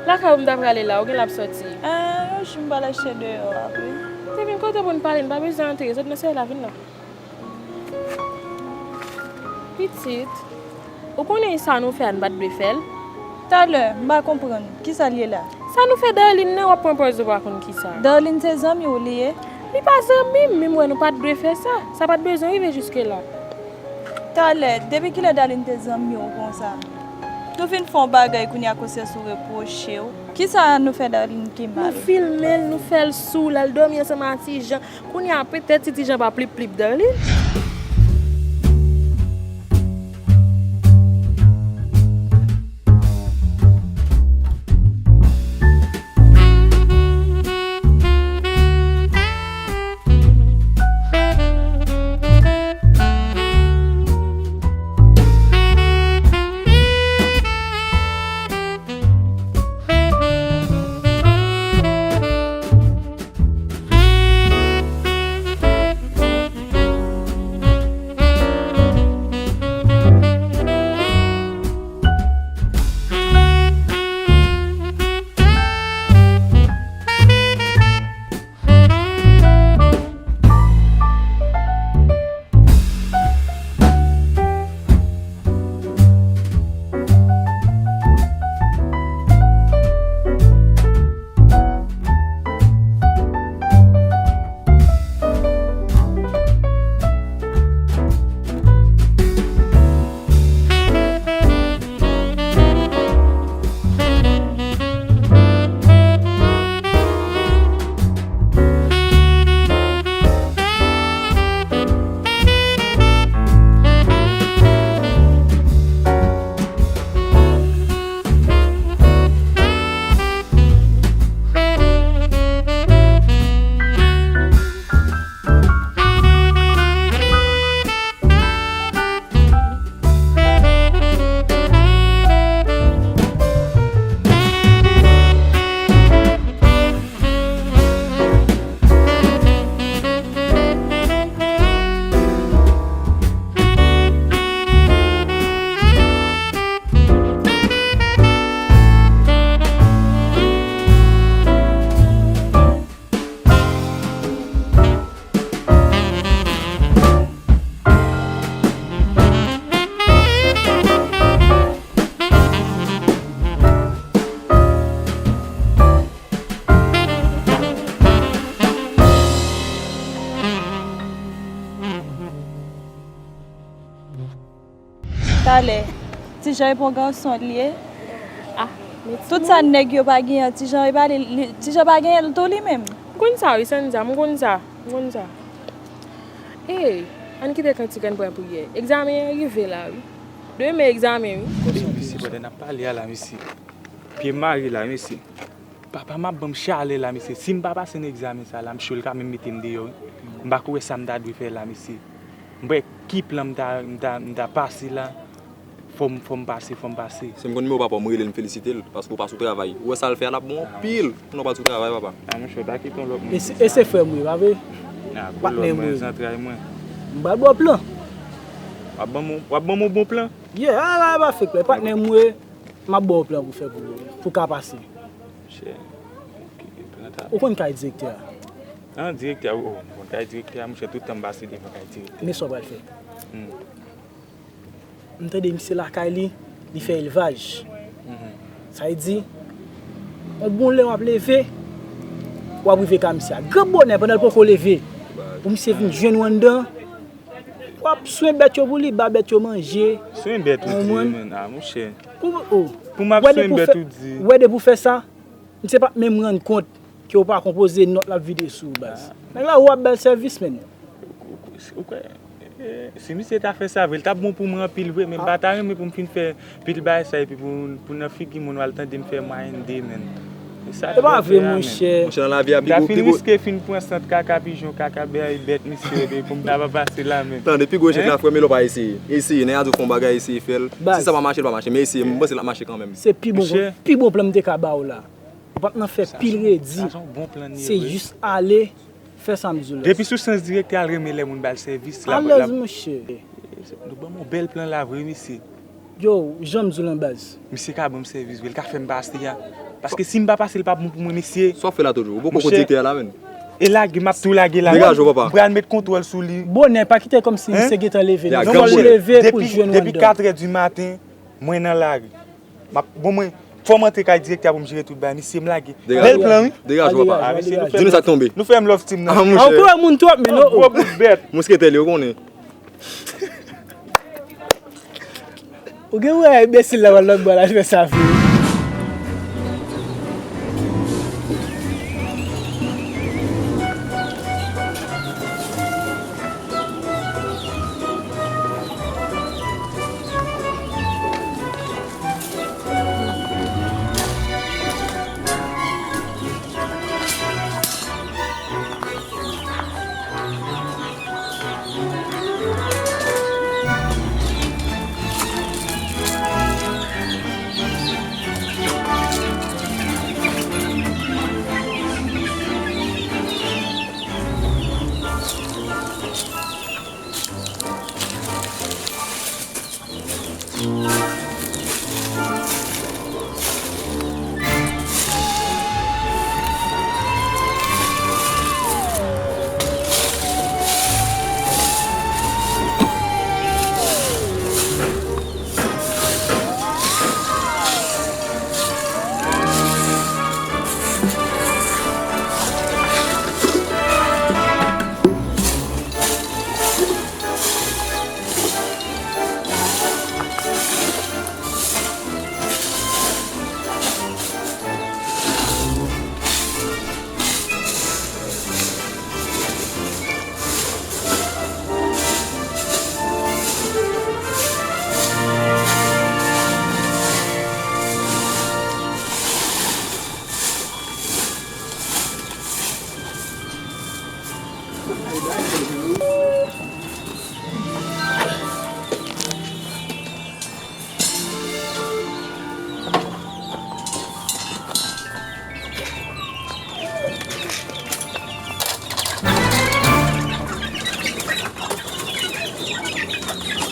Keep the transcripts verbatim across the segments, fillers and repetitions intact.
Lakay ou m ta prale la, ou gen l ap sòti? Ah, yon jou m pral achte deyò a, wi. Te vin kote pou n pale, n pa bezwen antre, sot nan seri la, vin la. Pitit, ou konnen sa nou fè a, n pa t dwe fè l? Talè, m pa konprann. Kisa l ye la? Sa nou fè Darline nan, w ap pran pòz ou pa konn kisa. Darline se zanmi w li ye? Li pa zanmi m, men m wè nou pa t dwe fè sa. Sa pa t bezwen rive jiske la. Talè, depi kilè Darline te zanmi w konsa? Nou fin fè yon bagay kounye a konsyans ou repwoche w. Kisa nou fè Darline ki mal? Nou filme l, nou fè l sou, l al dòmi ansanm ak Ti Jan. Kounye a, petèt si Ti Jan pa plip plip Darline. Talè, Ti Jan e pa yon gason li ye. Ah, men tout sa nèg yo pa genyen, Ti Jan e pa li, li, Ti Jan pa genyen l tou li menm. M konn sa wi, Sandra, m konn sa, m konn sa. Ey, ann kite kantik, ann pran priyè. Egzamen an rive la wi. Demen egzamen wi. Mesye, pandan n ap pale a la, mesye. Pye m mare la, mesye. Papa m ap ban m chalè la, mesye. Si m pa pase nan egzamen sa la, m cho, l ka menm mete m deyò wi. M pa ko wè sa m ta dwe fè la, mesye. M pa wè ki plan m ta, m ta, m ta pase la. Fò m, fò m pase, fò m pase. Si m konn nimewo papa w, m rele l, m felisite l, paske w pa sou travay. Ou wè sa l fè a, l ap bon anpil. Pou nou pa sou travay, papa. A, monchè, w ta kite yon lòt moun. E se, e se frè m wi, pa vre? A, patnè m wi. Zantray mwen. M pral ba w plan. W ap ban m, w ap ban m yon bon plan? Yeah, a la, pa fake plan. Patnè m wi. M ap ba w plan pou fè pou, pou ka pase. Monchè, ok, plan ta. Ou konn kay direktè a? An, direktè a, wi, o, m konn kay direktè a, monchè, tout tan m pase devan kay direktè a. Men sa w pral fè. Hmm. M tande misye lakay li, li fè elvaj. Mhm. Sa vle di, yon bon lè w ap leve, w ap rive ka misye a. Gran bonè, pandan l poko leve, pou misye vin jwenn ou anndan, w ap swen bèt yo pou li, ba bèt yo manje. Swen bèt ou di, men, a, monchè. Pou, o. Pou m ap swen bèt ou di. Wè depi w fè sa, misye p ap menm rann kont ke w pa konpoze nòt l ap vide sou ou, baz. Nèg la ou ap ba l sèvis, menn. Ou kwè, e, si misye ta fè sa vre, l t ap bon pou mwen anpil vre, men m pa ta renmen pou m fin fè pil bagay sa, epi pou, pou nan figi moun, w al tande m fè mwayenn de, menn. E pa vre, monchè. Monchè, nan lavi a, pi gwo, pi gwo. M ta fin riske fin pran sant kaka pijon, kaka bèt misye, epi pou m ta pa pase la, menn. Tande, pi gwo echèk la, frè m, e lè w pa eseye. Eseye, nèg la di w fè yon bagay, eseye fè l. Si sa pa mache, l pa mache, men eseye, m panse l ap mache kanmenm. Se pi bon, pi bon plan m te ka ba w la. Ou p ap nan fè pil redi. Se jis ale, fè sa m di w la. Depi sou sans direktè a, l renmen lè moun ba l sèvis la. Alèz, monchè. Nou ban m yon bèl plan la vre, mesye. Yo, jan m di w lan baz. Misye ka ban m sèvis vre, li ka fè m pase a. Paske si m pa pase, li pa bon pou mwen, mesye. Sa w ap fè la, Toto? Ou poko direktè a la, menm. E lage, m ap tou lage la. Degaje w, papa. M pral met kontwòl sou li. Bonè, pa kite kòmsi misye gentan leve. Non, monchè, depi, depi katrè di maten, mwen nan lari. M ap, bon, mwen, fò m antre kay direktè a pou m jere tout bagay. Misye, m lage. Bèl plan, wi. Degaje w, papa. Di nou sa k tonbe. Nou fè m love team nan. An kouwè moun twòp, men. Gwo bout bèt. Mousketè li, ou konnen. Ou gen wè enbesil la pral lòt bò la, fè sa vre.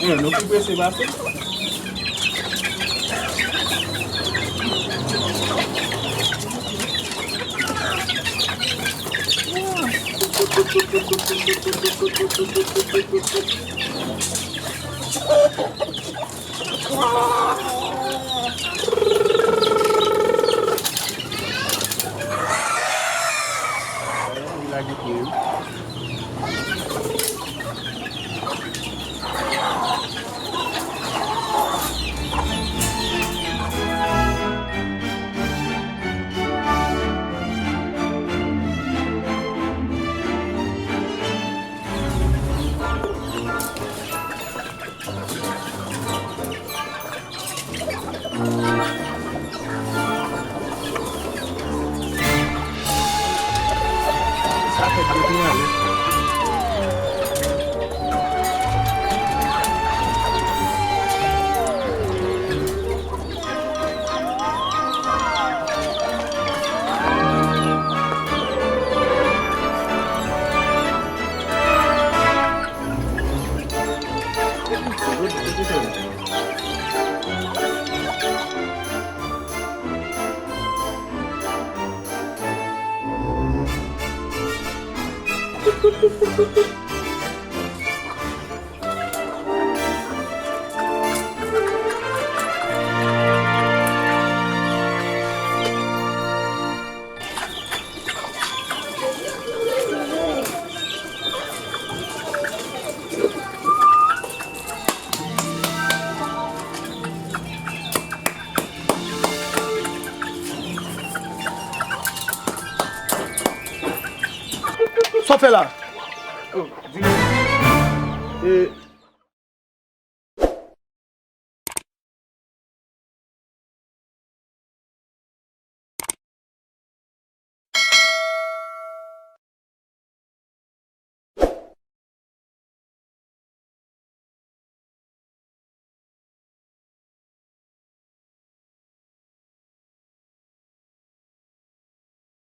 Eh, nou pi prese pase. Sa w fè la? Oh, di. E,